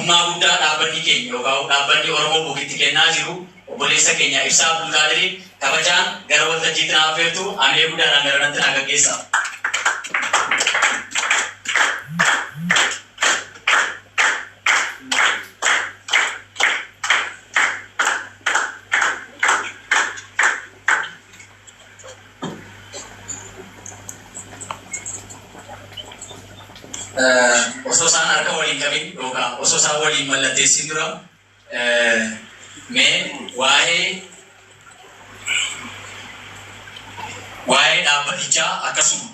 Amantummaa guddaa dhaabbanni keenya yookaan dhaabbanni Oromoo Book itti kennaa jiru obboleessa keenya Ibsaa Abdulqaadirii kabajaan gara waltajjiitti na affeertu hamilee guddaadhaan gara natti na gaggeessa. Osoo isaan harka waliin qabin yookaan osoo isaan waliin mallatteessin dura mee waa'ee dhaabbatichaa akkasuma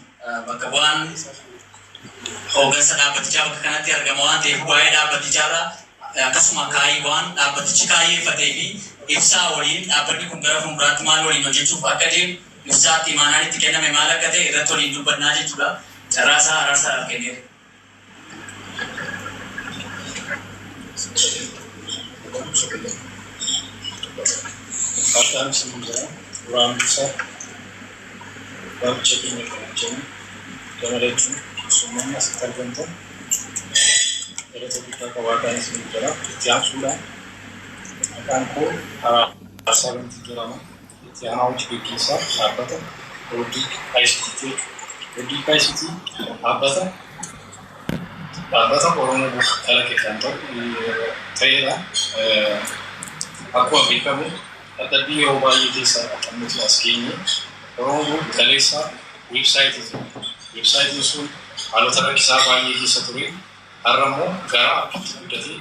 bakka bu'aan hooggansa dhaabbatichaa bakka kanatti argama waan ta'eef waa'ee dhaabbatichaarra akkasuma kaayii waan dhaabbatichi kaayyeeffatee fi Ibsaa waliin dhaabbanni kun gara fuulduraatti maal waliin hojjechuuf akka deemu Ibsaatti imaanaan itti kenname maal akka ta'e irratti waliin dubbannaa jechuudha. Carraa isaa Araarsaadhaaf kenneera. Ulfaadhaan isiniin jedha. Duraan dursa waamicha keenya kabajjanii gama lachuu keessummoonni asitti argamtan galata guddaa qabaadhaan isiniin jedha. Itti aansuudhaan maqaan koo Araarsaa Bantii jedhama. Itti aanaa hojii gaggeessaa dhaabbata Rooddiik ICT jechuudha. Rooddiik ICT dhaabbata Oromoo Book kalaqe kan ta'u ta'edha. Akkuma beekamu dadhabbii yeroo baay'ee keessa kan nuti as geenye. Oromoo Book kaleessa weebsaayitii ture. Weebsaayitiin sun haalota rakkisaa baay'ee keessa ture. Har'a immoo gara appiitti guddate.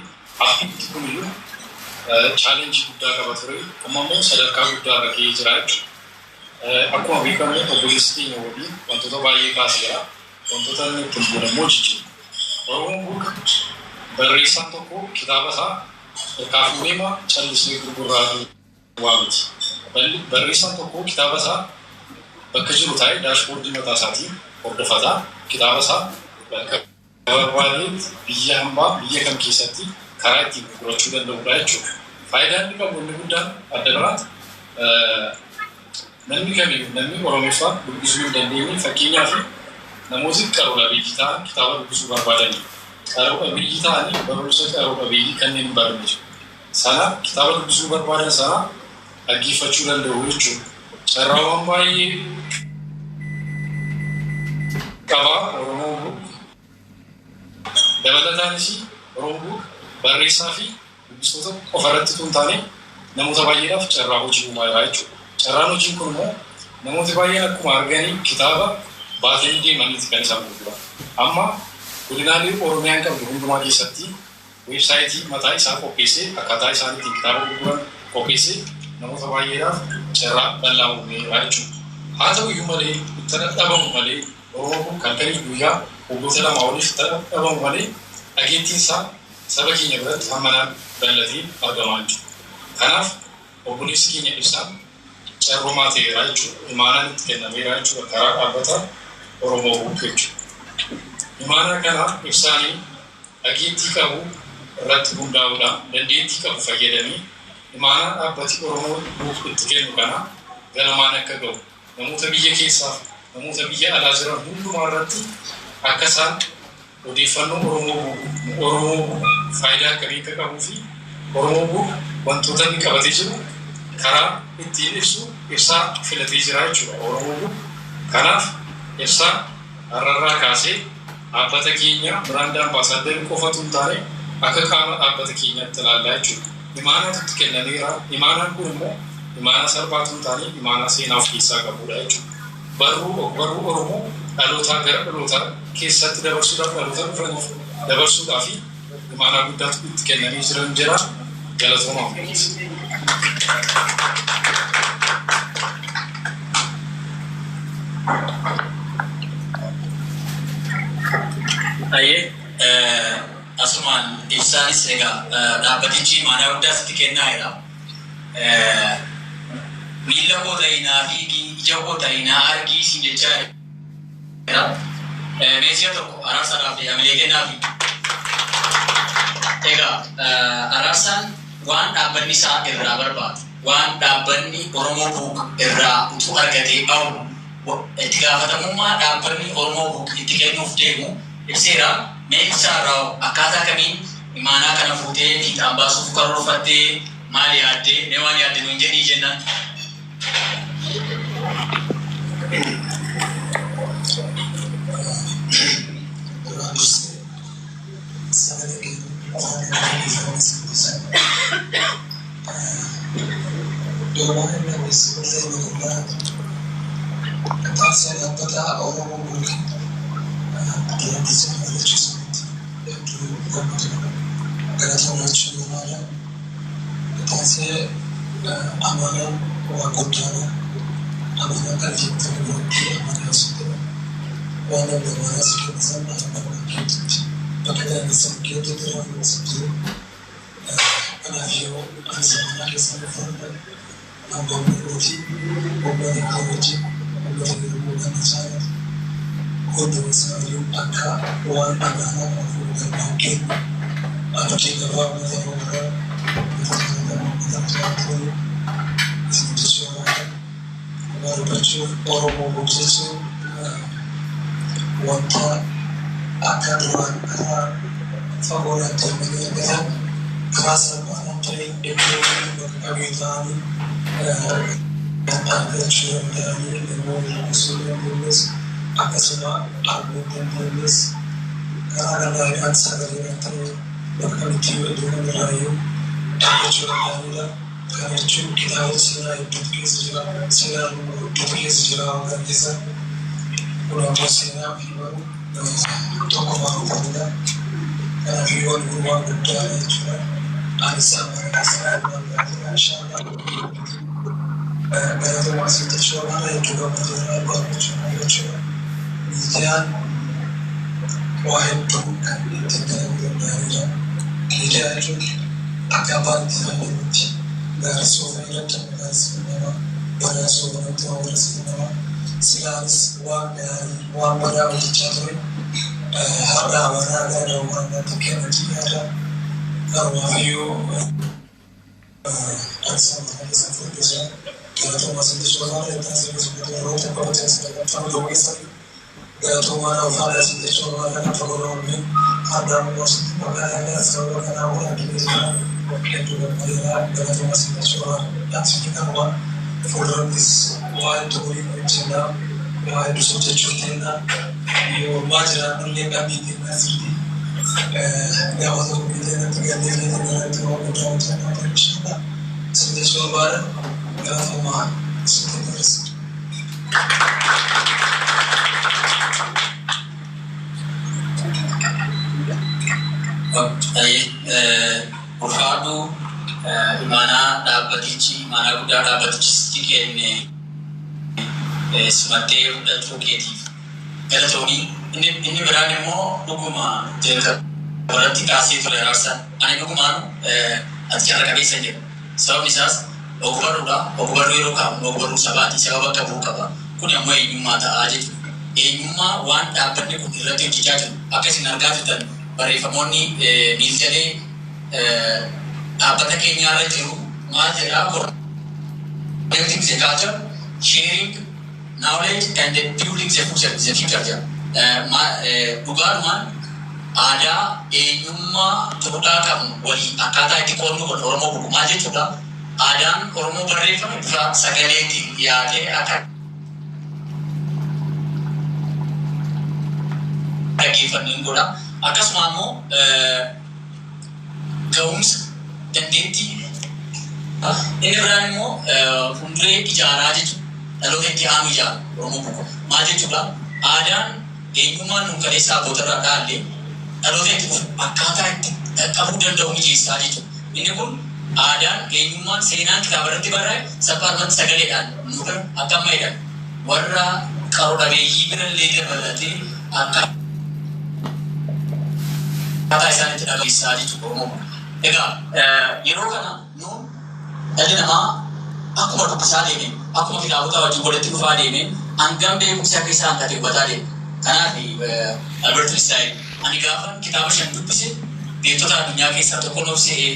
Appiitti kun iyyuu challenge guddaa qaba ture. Amma immoo sadarkaa guddaa irra ga'ee jira jechuudha. Akkuma beekamu obboleessi keenya Wabiin wantoota baay'ee kaaseera. Wantoota inni itti hin buune immoo jijjiiru. Oromoon Book barreessaan tokko kitaaba isaa harkaa fuudheema callisnee gurgurraa duwwaa miti. Barreessaan tokko kitaaba isaa bakka jiru taa'ee daashboordii mataa isaatiin hordofata. Kitaaba isaa bakka barbaadeetti biyya hambaa biyya kam keessatti karaa ittiin gurgurachuu danda'udha jechuudha. Faayidaan inni qabu inni guddaan adda biraatti namni kamiyyuu namni Oromiffaa dubbisuu hin dandeenye, fakkeenyaaf namooti qaroo dhabeeyyii ta'an kitaaba dubbisuu barbaadani. Qaroo dhabeeyyii ta'anii barumsa qaroo dhabeeyyii kanneen hin baranne jiru. Sana kitaaba dubbisuu barbaadan sana dhaggeeffachuu danda'u jechuudha. Carraawwan baay'ee qaba Oromoo Book. Dabalataanis Oromoo Book barreessaa fi dubbistoota qofa irratti utuu hin taane namoota baay'eedhaaf carraa hojii uumaa jira jechuudha. Carraan hojii kun immoo namooti baay'een akkuma arganii kitaaba baatanii deemaniiti kan isaan gurguran. Amma godinaalee Oromiyaan qabdu hundumaa keessatti weebsaayitii mataa isaa qopheessee akkaataa isaan ittiin kitaaba gurguran qopheessee namoota baay'eedhaaf carraa bal'aa uumeera jechuudha. Haa ta'u iyyuu malee itti dhadhabamu malee Oromoo kun halkaniif guyyaa waggoota lamaa oliif itti dhadhabamu malee dhageettiin isaa saba keenya biratti hammanaan bal'atee argamaa hin jiru. Kanaaf obboleessi keenya Ibsaan carroomaa ta'eera jechuudha. Imaanaan itti kennameera jechuudha karaa dhaabbata Oromoo Book jechuudha. Imaanaa kana Ibsaanii dhageettii qabu irratti hundaa'uudhaan dandeettii qabu fayyadamee imaanaa dhaabbati Oromoo Book itti kennu kana galamaan akka ga'u namoota biyya keessaaf namoota biyya alaa jiran hundumaa irratti akka isaan odeeffannoo Oromoo Book Oromoo Book faayidaa akkamii akka qabuu fi Oromoo Book wantoota inni qabatee jiru karaa ittiin ibsu Ibsaa filatee jira jechuudha Oromoo Book. Kanaaf Ibsaan har'arraa kaasee dhaabbata keenya brand ambassador qofa utuu hin taane akka qaama dhaabbata keenyaatti ilaalla jechuudha. Imaanaatu itti kennameera. Imaanaan kun immoo imaanaa salphaa utuu hin taane imaanaa seenaa of keessaa qabuudha jechuudha. Barruu ogbarruu Oromoo dhalootaa gara dhalootaa keessatti dabarsuudhaaf dhaloota dhufaniif dabarsuudhaaf imaanaa guddaatu itti kennamee jiran jedha. Galatoomaa hundi keessan. Hayyee asumaan Ibsaanis egaa dhaabbatichi imaanaa guddaa sitti kennaa jira. Miilla koo ta'i naa fiigi, ija koo ta'i naa argii siin jechaa jira. Mee si'a tokko Araarsaadhaaf hamilee kennaafi. Egaa Araarsaan waan dhaabbanni isaa irraa barbaadu, waan dhaabbanni Oromoo Book irraa utuu argatee hawwu, itti gaafatamummaa dhaabbanni Oromoo Book itti kennuuf deemu ibseera. Mee Ibsaa irraa hoo akkaataa kamiin Imaanaa kana fuutee fiixaan baasuuf karoorfattee maal yaaddee mee waan yaadde nuun jedhii jennaan. Duraan dursee sagalee keenya afaan Ingiliffaan isin Duraan namni Matullaa taasisa dhaabbata Oromoo Buukin duratti argachiisanitti hedduu gammadu galatoomachuu barbaada. Taasisee amaanaan waa guddaadha. Amaanaa qalbiitti biratti amaanaa sun waan namni amaanaa si kennisan amaanaa keetitti bakka jaallattan keetitti raawwatu jiru. Kanaaf yoo ani amaanaa keessan dhufanna abbaan kootii uummata koo wajjin uummata Oromoo kan isaan hunduma isaanii akka waan amaanaa kana fuudhan kennu abdii qabaa uummata Oromoo uummata jaalatamaa uummata jaalatamu isin jechuu barbaada. Barbaachuu Oromoo jechuun wanta akka duraan karaa fagoodhaan deemanii argatan karaa salphaadhaan ta'e iddoo bakka qabii ta'anii argachuu danda'anii namoonni dubbisuu dandeenyes akkasuma arguu dandeenyes karaa gargaaraan sagaleedhaan ta'e bakka kamitti iddoo kamirraayyuu argachuu danda'anidha. Kana jechuun kitaabota seenaa hedduutu keessa jira. Seenaa hedduutu keessa jira waan keessa. Kun ammoo seenaa fi baruu tokko baruufanidha. Kanaaf waan kun waan guddaadha jechuudha. Anis amana keessa waan gaariidha. Inshallah. Galatoomaa asitti jechuudha. Hedduu gammadeera barachuu jechuudha. Miidiyaan waa hedduu kan ittiin dalaguu danda'anidha. Miidiyaa jechuun akka afaan itti fayyadamutti gaarii soofaa irratti gaarii nama badaa soofaa irratti waan barsiisu nama silaanis waan gaarii waan badaa hojjechaa ture har'a amanaa gara waan natti kenna jedhaadha. Kanumaafiyyuu anis amanaa keessan fudhadheera. Galatoomaa asitti jechuudha. Itti yeroo tokko irratti as keessatti galatoomaa afaan asitti jechuudha. Kan fagoo irraa har'a ammoo asitti magaalaa sababa kanaa waan addunyaa jira. Hedduu gammadeera galatoomaa asitti jechuudha. Dhaabsifni kanuma fuuldurattis waa hedduu waliin hojjennaa waa hedduu hojjechuu teennaa yoo maal jiraannullee qalbii teennaa sirrii gaafa tokko biyya teenyatti gallee biyya teenya irratti waan guddaa hojjennaa inshallah. Isin jechuu barbaada galatoomaa isin dabarsa. Ulfaadhu imaanaa dhaabbatichi imaanaa guddaa dhaabbatichi sitti kenne simattee fudhachuu keetiif galatoomii. Inni biraan immoo dhuguma jalqaba irratti kaasee ture Araarsaan. Ani dhugumaan ati carra qabeessa jedha. Sababni isaas ogbarruudha. Ogbarruu yeroo kaa'amu ogbarruu sabaati. Saba bakka bu'uu qaba. Kun ammoo eenyummaa ta'aa jechuudha. Eenyummaa waan dhaabbanni kun irratti hojjechaa jiru akka isin argaa jirtan barreeffamoonni miiljalee dhaabbata keenyaarra jiru maal jedhaa? Connecting the culture, sharing knowledge and building the future jedha. Dhugaadhumaan aadaa eenyummaa duudhaa qabnu walii akkaataa itti qoodnu kun Oromoo Book maal jechuudha? Aadaan Oromoo barreeffame bifa sagaleetiin dhiyaatee akka dhaggeeffannu hin godha. Akkasuma ammoo ga'umsa dandeettii inni biraan immoo fuulduree ijaaraa jechuudha. Dhaloota itti aanu ijaara Oromoo Book. Maal jechuudha? Aadaan eenyummaan nuun kaleessa abbootarraa dhaalle dhaloota itti dhufu akkaataa itti qaqqabuu danda'u mijeessaa jechuudha. Inni kun aadaan eenyummaan seenaan kitaaba irratti barraa'e salphaadhumatti sagaleedhaan nu bira akka amma jedhan warra qaroo dhabeeyyii bira illee dabalatee akkaataa isaan itti dhageessaa jechuudha Oromoo. Egaa yeroo kana nuun dhalli namaa akkuma dubbisaa deeme akkuma kitaabota wajjin walitti dhufaa deeme hangam beekumsi akka isaan ta'e hubataa deeme. Kanaaf Albert Einstein, "Ani gaafa kitaaba shan dubbise beektota addunyaa keessaa tokko nuuf se'ee,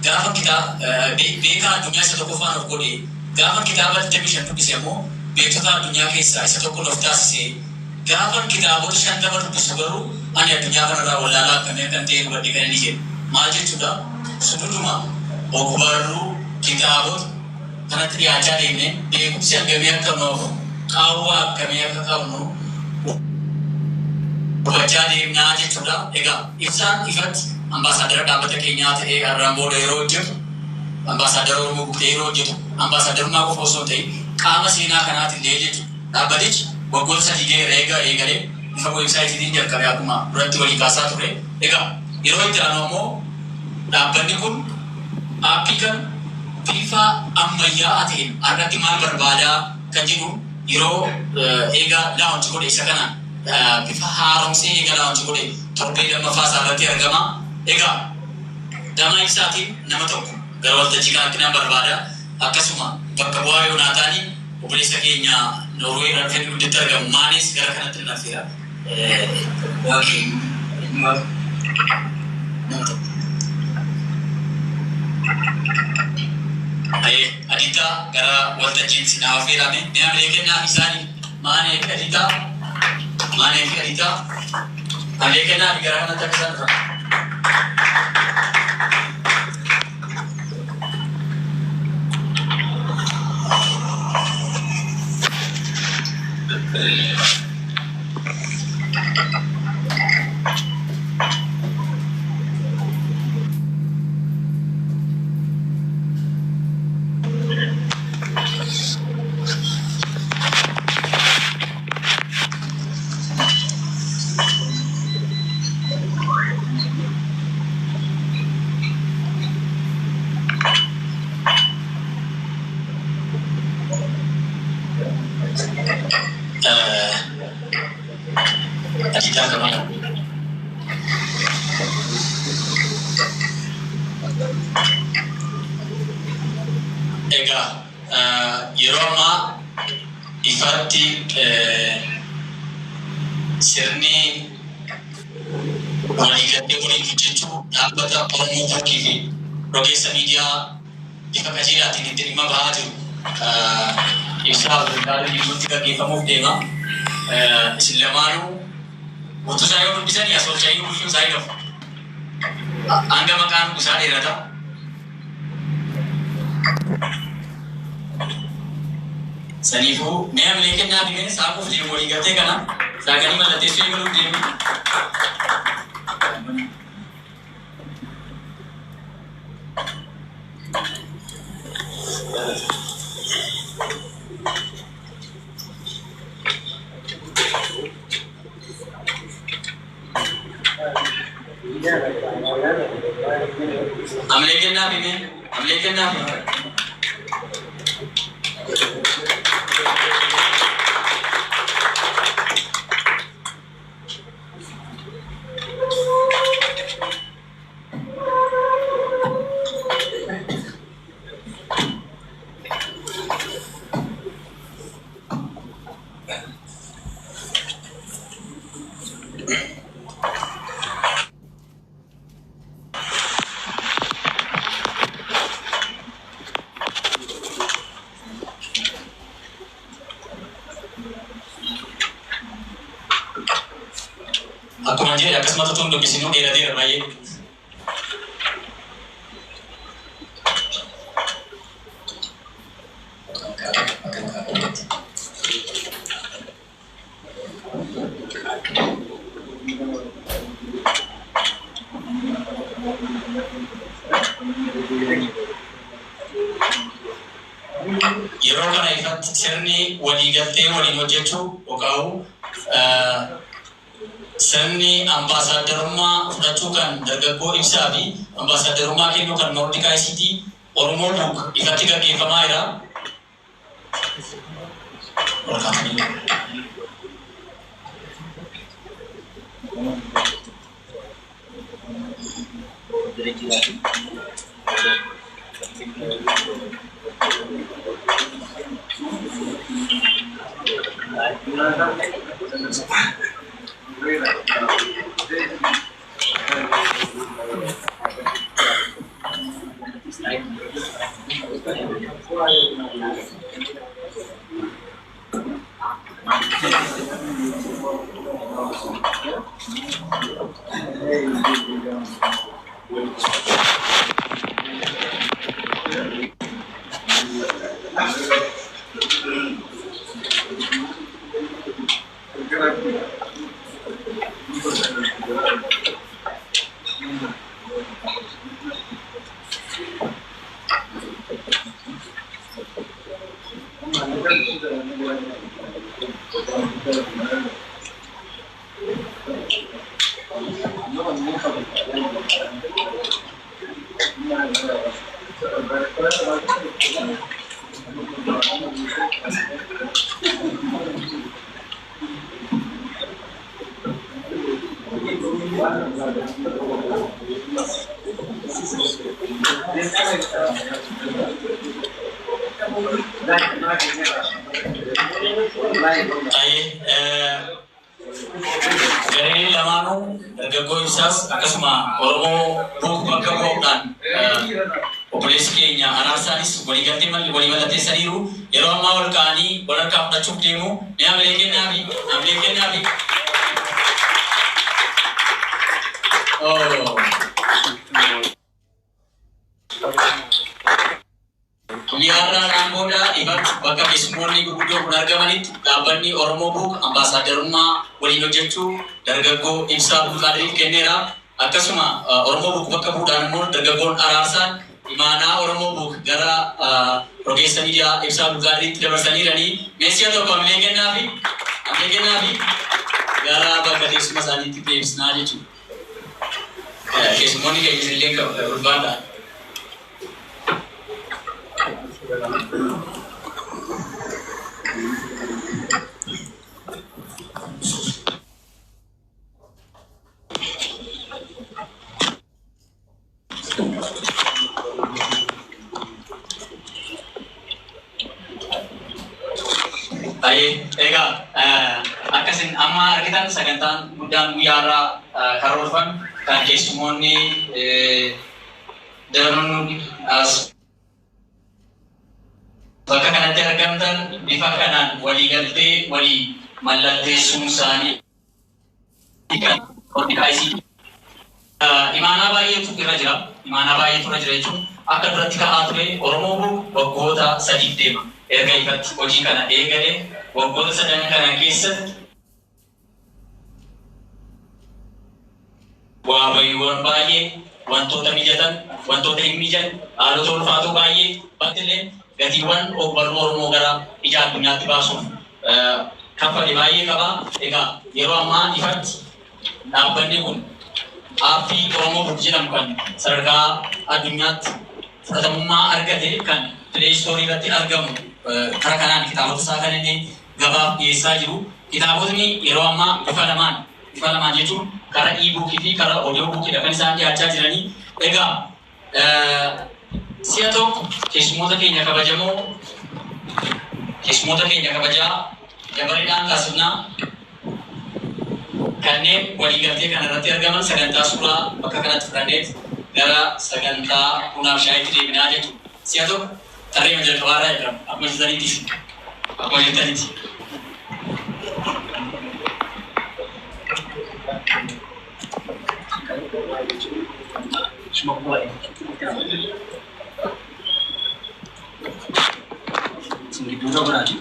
gaafa kitaaba beekaa addunyaa isa tokkoffaan of godhe, gaafa kitaaba 25 dubbise immoo beektota addunyaa keessaa isa tokko nuuf taasise, gaafa kitaabota 50 dubbisu garuu ani addunyaa kanarraa wallaalaa akkamii akkan ta'e hubadhe," kan inni jedhu. Maal jechuudha? Sunuduma ogbarruu kitaabota kanatti dhiyaachaa deemnee beekumsi hangamii akka nu hafu, qaawwaa akkamii akka qabnu hubachaa deemnaa jechuudha. Egaa Ibsaan ifatti ambaasaadara dhaabbata keenyaa ta'ee har'aan booda yeroo hojjetu, ambaasaadara Oromoo guutee yeroo hojjetu, ambaasadarummaa qofa osoo hin ta'in qaama seenaa kanaati illee jechuudha. Dhaabbatichi waggoota 3 ga'eera eega eegalee bifa weebsaayitiin jalqabe akkuma duratti walii kaasaa ture. Egaa yeroo itti aanu ammoo dhaabbanni kun aappii kan bifa ammayyaa'aa ta'een har'atti maal barbaadaa kan jedhu yeroo eega launch godhe isa kana bifa haaromsee eega launch godhe torbee lammaffaa isaa irratti argama. Egaa gama Ibsaatiin nama tokko gara waltajjii kanatti nan barbaada. Akkasuma bakka bu'aa Yoonaataanii obboleessa keenya Noorweey irraa dhufee gudditti argamu Maanees gara kanatti nan affeera. Bu'aa keenya nama tokko. Ayee Adiitaa gara waltajjiitti naaf affeerame. Mee hamilee kennaa fi isaanii Maanee fi Adiitaa, Maanee fi Adiitaa, hamilee kennaa fi gara kanatti akka isaan dhufan. Adiitaa qabata. Egaa yeroo ammaa ifatti sirni waliigaltee waliin hojjechuu dhaabbata Oromoo Bookii fi rogeessa miidiyaa bifa qajeelaatiin itti dhimma bahaa jiru Ibsaa Abdulqaadir gidduutti gaggeeffamuuf deema. Isin lamaanuu guutuu isaa yoo dubbisanii as oolchanii bulchuun isaa hin hafu. Hanga maqaan isaa dheerata. Saniifuu mee hamilee kennaa fi mee saaquuf deemu waliigaltee kana saaqanii mallatteessuu eegaluuf deemu. Hamilee kennaa fi mee hamilee kennaa fi. Akkuma jedhe akkasumatti utuu hin dubbisinuu dheerateera baay'ee. Yeroo kana ifatti sirni waliigaltee waliin hojjechuu yookaan sirni ambaasaaddarummaa fudhachuu kan dargaggoo Ibsaa fi ambaasaaddarummaa kennuu kan Nordic ICT Oromoo Book ifatti gaggeeffamaa jira. Ol kaafamee. Gareen lamaanuu dargaggoo Ibsaas akkasuma Oromoo Book bakka bu'uudhaan obboleessi keenya Araarsaanis waliigaltee walii mallatteessaniiru. Yeroo ammaa ol ka'anii wal harkaa fudhachuuf deemu. Mee hamilee kennaafi, hamilee kennaafi. Oh. Guyyaa har'aadhaan booda ifatti bakka keessummoonni gurguddoo kun argamanitti dhaabbanni Oromoo Book ambaasaaddarummaa waliin hojjechuu dargaggoo Ibsaa Abdulqaadiriif kenneera. Akkasuma Oromoo Book bakka bu'uudhaan immoo dargaggoon Araarsaan imaanaa Oromoo Book gara rogeessa miidiyaa Ibsaa Abdulqaadiriitti dabarsaniiranii. Mee si'a tokko hamilee kennaafi, hamilee kennaafi gara bakka teessuma isaaniitti deebisnaa jechuudha. Keessummoonni keenya isinillee ulfaadha. Baay'ee egaa akkasin amma argitan sagantaan guddaan guyyaa har'aa karoorfame kan keessummoonni danuun as bakka kanatti argamtan bifa kanaan waliigaltee walii mallatteessuun isaanii kan hortikaayisii imaanaa baay'eetu irra jira. Imaanaa baay'eetu irra jira jechuun akka duratti ka'aa ture Oromoo Book waggoota 3f deema. Erga ifatti hojii kana eegale waggoota sadan kana keessatti bu'aa bahiiwwan baay'ee, wantoota mijatan, wantoota hin mijanne, haalota ulfaatoo baay'ee baktillee gatiiwwan ogbarruu Oromoo gara ija addunyaatti baasuuf kaffale baay'ee qaba. Egaa yeroo ammaa ifatti dhaabbanni kun aappii Oromoo Book jedhamu kan sadarkaa addunyaatti fudhatamummaa argate kan Play Store irratti argamu karaa kanaan kitaabota isaa kan inni gabaaf dhiyeessaa jiru. Kitaabotni yeroo ammaa bifa lamaan, bifa lamaan jechuun karaa e-book fi karaa audio book dha kan isaan dhiyaachaa jiranii. Egaa si'a tokko keessummoota keenya kabajamoo, keessummoota keenya kabajaa dabareedhaan taasifnaa. Kanneen waliigaltee kana irratti argaman sagantaa suuraa bakka kanatti fudhanneet gara sagantaa bunaaf shaayitti deebinaa jechuudha. Si'a tokko tarreema jalqabaa irraa eegalama. Akkuma jirtanitti. Akkuma jirtanitti. Isin gidduu irra godhaati.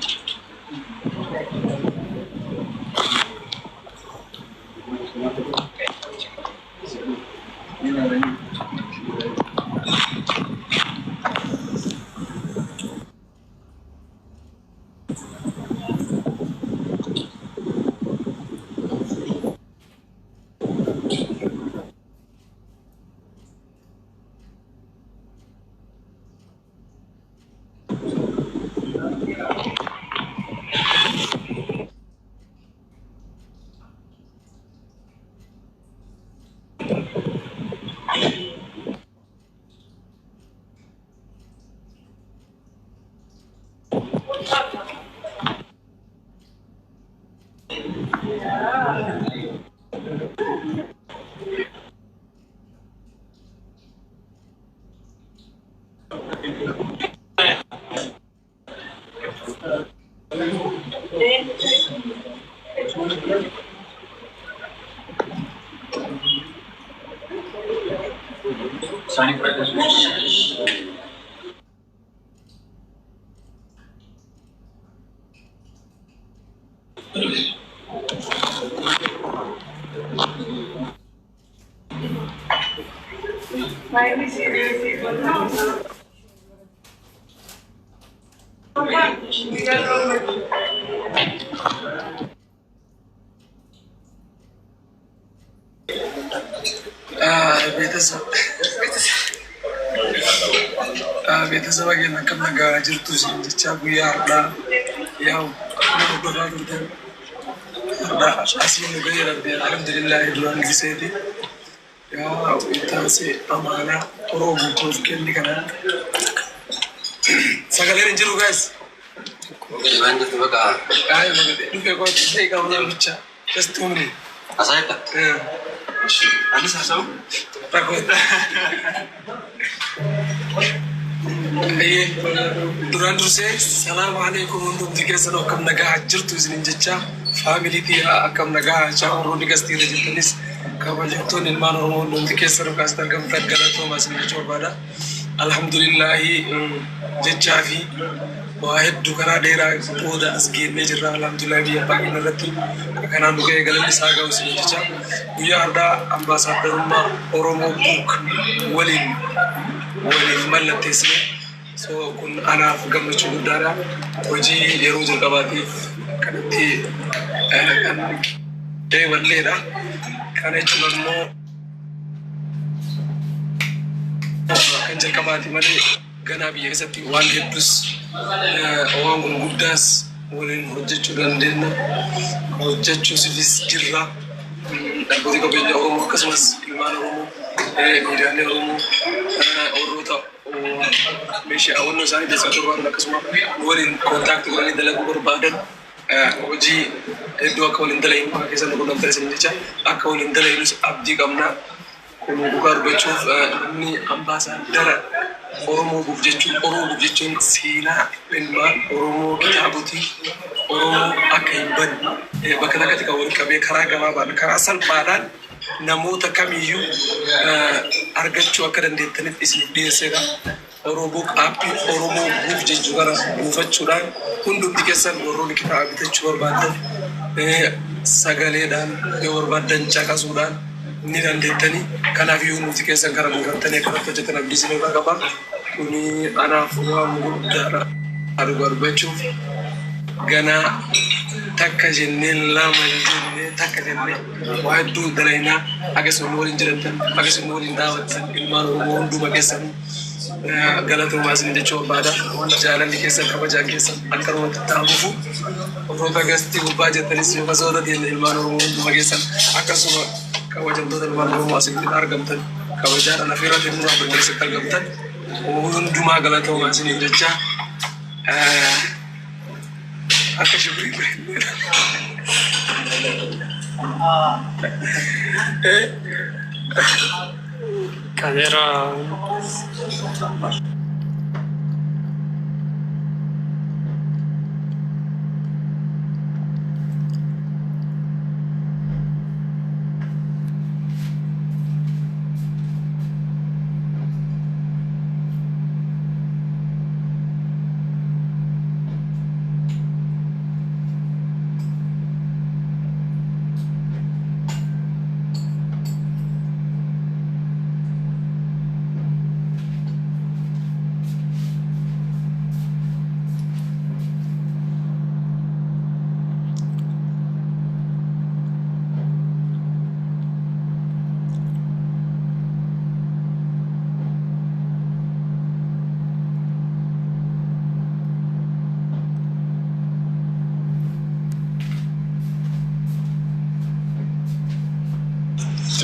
Isaanii fudhatan. Beeksisa keenya akkam nagaa jirtu isin jechaa guyyaa har'aa yaa'u akkuma hordofaa turtan har'aa asiin nu ga'ee rabbi alhamdulillahi duraan giseeti yaa ittaansi amaanaa Oromoo koof kenni kana sagaleen hin jiru guys. Waan jirtu bakka. Ay, magade dhufe koo ta'e qabna bicha just 2 minutes. Asaayidha. Anis haasa'u. Rakkoo. Ayyee, duraan dursee salaamu alaikum, hundumti keessan akkam nagaa jirtu isinin jecha, family xiyyaa akkam nagaa jechaa, warroonni gastiirra jirtanis, kabajamtoonni ilmaan Oromoo hundumti keessan dhugaas argamtan galatooma isin jechuu barbaada. Alhamdulillaahi jechaa fi waa hedduu karaa dheeraa booda as geennee jirra. Alhamdulillaahi, biyya abbaa keenya irratti kanaan nu ga'e galanni isaa ga'u isin jecha, guyyaa har'aa ambaasaaddarummaa Oromoo Book waliin mallatteessine. So kun anaaf gammachuu guddaadha. Hojii yeroo jalqabaatiif kanatti kan eegalleedha. Kana jechuun ammoo kan jalqabaati malee ganaa biyya keessatti waan hedduus waan gurguddaas waliin hojjechuu dandeenya. Hojjechuusifis jirra. Abbootii qabeenya Oromoo akkasumas ilmaan Oromoo, miidiyaalee Oromoo, warroota meeshaa hawwannoo isaanii deessifachuu barbaadan, akkasuma waliin contact godhanii dalaguu barbaadan, hojii hedduu akka waliin dalaginu akka keessan nu quunnamtan isin jecha, akka waliin dalaginus abdii qabna. Kun dhugaa dubbachuuf namni ambaasaadara Oromoo Book jechuun, Oromoo Book jechuun seenaa ilmaan Oromoo, kitaabotii Oromoo akka hin banne bakka takkatti kan wal qabee karaa gabaabaan, karaa salphaadhaan namoota kamiyyuu argachuu akka dandeettaniif isiniif dhiyeesseera. Oromoo app Oromoo Book jechuu kana buufachuudhaan hundumti keessan warroonni kitaaba bitachuu barbaadan, sagaleedhaan yoo barbaaddan caqasuudhaan ni dandeettanii. Kanaaf iyyuu hundumti keessan kana buufattanii akkanatti hojjetan abdii isin irraa qaba. Kuni anaaf waan guddaadha. Dhugaa dubbachuuf ganaa takka jennee, lama jennee, takka jennee waa hedduu dalaynaa. Akkasuma waliin jirattan, akkasuma waliin daawwattan, ilmaan Oromoo hunduma keessanii galatoomaa isin jechuu barbaada. Jaalalli keessan, kabajaan keessan akkanumatti taamufu warroota gastii gubbaa jettanis yookasoota deemne, ilmaan Oromoo hunduma keessan, akkasuma kabajamtoota ilmaan Oromoo asitti argamtan, kabajaadhaan afeerraa kennuudhaaf bakka keessatti argamtan hundumaa galatoomaa isiniin jecha, akka shibrii Kameeraa.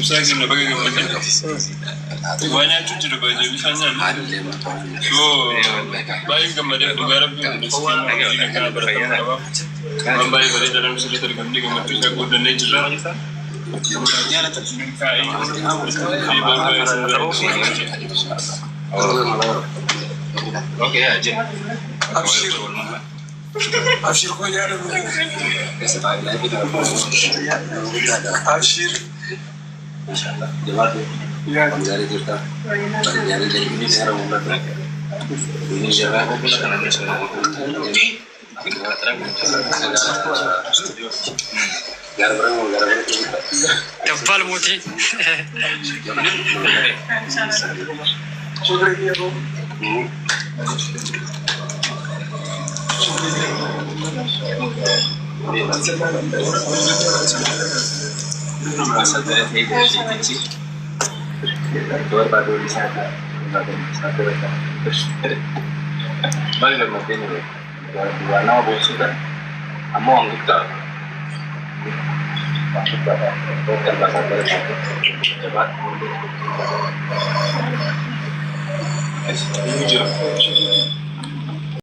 Ibsaa kenna, baga gammadan. Waa nyaachuu jira, baay'ee bishaan nyaannu. So baay'ee gammadee, dhugaa rabbii hundeessitee hojii kana baratamuu qaba. Waan baay'ee bareedaa namni sirriitti argamnee gammachuu isaa guuttannee jirra. Milkaa'ee baay'ee isin bira. Abshir, abshir koo yaadamu. Abshir. Dabbaal mootii.